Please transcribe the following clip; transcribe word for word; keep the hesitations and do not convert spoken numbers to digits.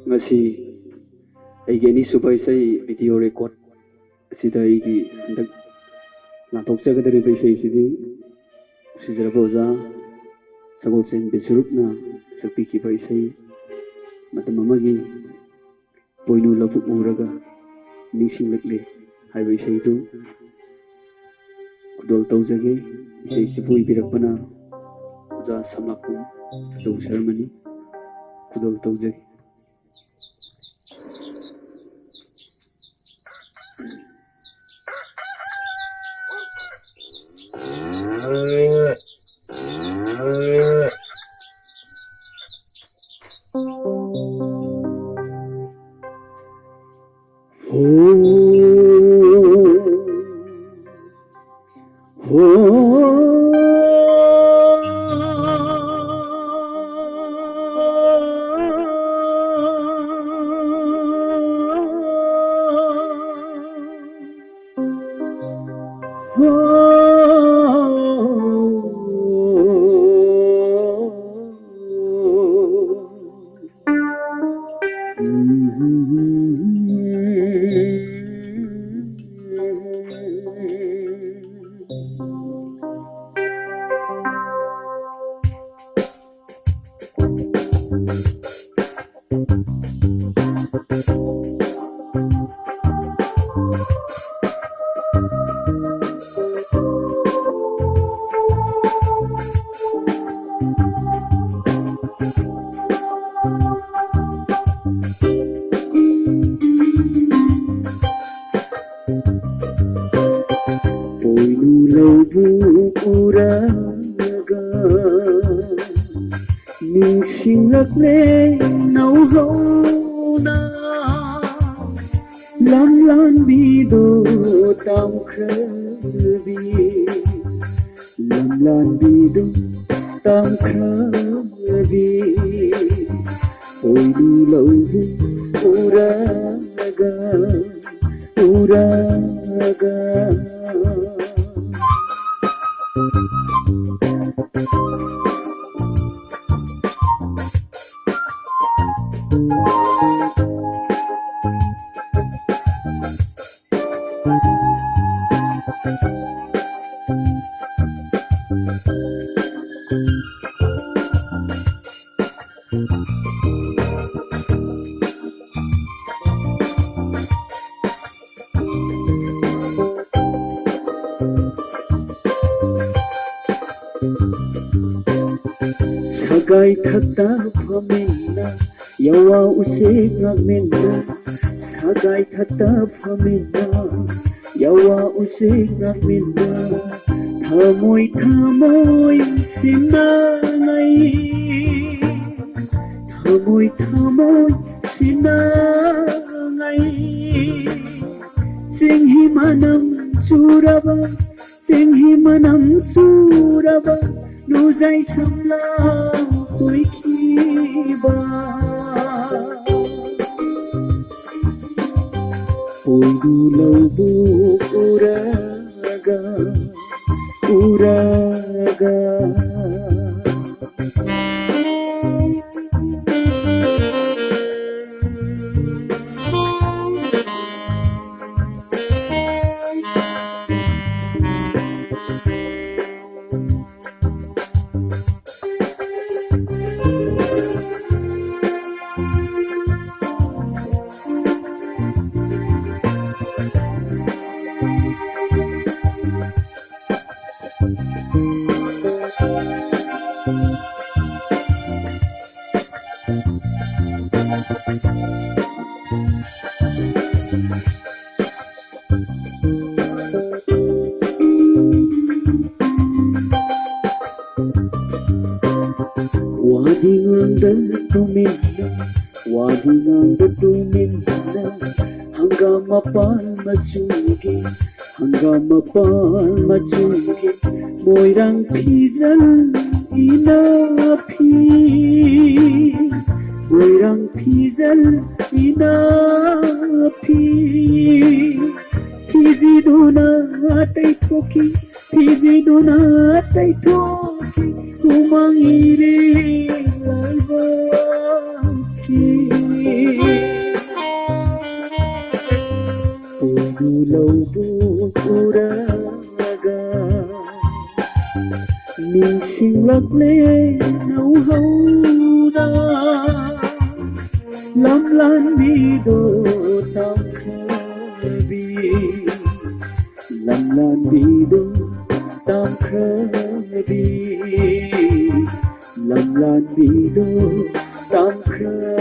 ꯉꯁꯤ ꯑꯩꯒꯤ ꯑꯅꯤꯁꯨꯕ ꯏꯁꯩ video record ꯑꯁꯤꯗ ꯑꯩꯒꯤ ꯍꯟꯗꯛ ꯂꯥꯟꯊꯣꯛꯆꯒꯗꯧꯔꯤꯕ ꯏꯁꯩꯁꯤꯗꯤ ꯅꯨꯡꯁꯤꯖꯔꯕ ꯑꯣꯖꯥ ꯁꯒꯣꯜꯁꯦꯝ ꯕꯤꯁ꯭ꯋꯔꯨꯞꯅ ꯁꯛꯄꯤꯈꯤꯕ ꯏꯁꯩ ꯃꯇꯝ ꯑꯃꯒꯤ ꯄꯣꯏꯅꯨ ꯂꯧꯕꯨꯛ ꯎꯔꯒ ꯅꯤꯡꯁꯤꯡꯂꯛꯂꯦ ꯍꯥꯏꯕ ꯏꯁꯩꯗꯨ ꯈꯨꯗꯣꯜ ꯇꯧꯖꯒꯦ꯫ ꯏꯁꯩꯁꯤꯕꯨ ꯏꯕꯤꯔꯛꯄꯅ ꯑꯣꯖꯥ ꯁꯝꯂꯥꯛꯄꯝ ꯑꯆꯧꯕ ꯁꯔꯃꯅꯤ꯫ ꯈꯨꯗꯣꯜ ꯇꯧꯖꯒꯦ꯫ ꯍꯣ꯫ ꯍꯣ꯫ ꯄꯣꯏꯅꯨ ꯂꯧꯕꯨꯛ ꯎꯔꯒ ꯅꯤꯡꯁꯤꯡꯂꯛꯂꯦ ꯅꯧꯍꯧꯅ ꯂꯝꯂꯥꯟꯕꯤꯗꯨ ꯇꯝꯈ꯭ꯔꯕꯤ꯫ ꯂꯝꯂꯥꯟꯕꯤꯗꯨ ꯇꯝꯈ꯭ꯔꯕꯤ꯫ ꯄꯣꯏꯅꯨ ꯂꯧꯕꯨꯛ ꯎꯔꯒ, ꯎꯔꯒ꯫ ꯁꯒꯥꯏ ꯊꯛꯇ ꯐꯝꯃꯤꯟꯅ, ꯌꯥꯋꯥ ꯎꯆꯦꯛ ꯉꯥꯛꯃꯤꯟꯅ, ꯁꯒꯥꯏ ꯊꯛꯇ ꯐꯝꯃꯤꯟꯅ, ꯌꯥꯋꯥ ꯎꯆꯦꯛ ꯉꯥꯛꯃꯤꯟꯅ, ꯊꯃꯣꯏ ꯊꯃꯣꯏ ꯁꯤꯟꯅꯉꯩ, ꯊꯃꯣꯏ ꯊꯃꯣꯏ ꯁꯤꯟꯅꯉꯩ꯫ ꯆꯦꯡꯍꯤ ꯃꯅꯝ ꯆꯨꯔꯕ, ꯆꯦꯡꯍꯤ ꯃꯅꯝ ꯆꯨꯔꯕ, ꯂꯨꯖꯥꯏ ꯁꯝꯂꯥꯡ ꯇꯣꯏꯈꯤꯕ꯫ ꯄꯣꯏꯅꯨ ꯂꯧꯕꯨꯛ ꯎꯔꯒ, ꯎꯔꯒ꯫ ꯋꯥꯗꯤ ꯉꯥꯡꯗ ꯇꯨꯃꯤꯟꯅ, ꯋꯥꯗꯤ ꯉꯥꯡꯗ ꯇꯨꯃꯤꯟꯅ, ꯍꯪꯒꯥꯝ ꯃꯄꯥꯟ ꯃꯆꯨꯒꯤ, ꯍꯪꯒꯥꯝ ꯃꯄꯥꯟ ꯃꯆꯨꯒꯤ, ꯃꯣꯏꯔꯥꯡ ꯐꯤꯖꯜ ꯏꯅꯥꯐꯤ, ꯃꯣꯏꯔꯥꯡ ꯐꯤꯖꯜ ꯏꯅꯥꯐꯤ꯫ ꯐꯤꯖꯤꯗꯨꯅ ꯇꯩꯊꯣꯛꯈꯤ, ꯐꯤꯖꯤꯗꯨꯅ ꯇꯩꯊꯣꯛꯈꯤ, ꯍꯨꯃꯥꯡ ꯏꯔꯦ ꯂꯥꯏꯕꯛꯀꯤ꯫ ꯄꯣꯏꯅꯨ ꯂꯧꯕꯨꯛ ꯎꯔꯒ ꯅꯤꯡꯁꯤꯡꯂꯛꯂꯦ ꯅꯧꯍꯧ ꯂꯝꯂꯥꯟꯕꯤꯗꯣ ꯇꯝꯈ꯭ꯔꯕꯤ, ꯂꯝꯂꯥꯟꯕꯤꯗꯣ ꯇꯝꯈ꯭ꯔꯕꯤ, ꯂꯝꯂꯥꯟꯕꯤꯗꯣ ꯇꯝꯈ꯭ꯔꯕꯤ꯫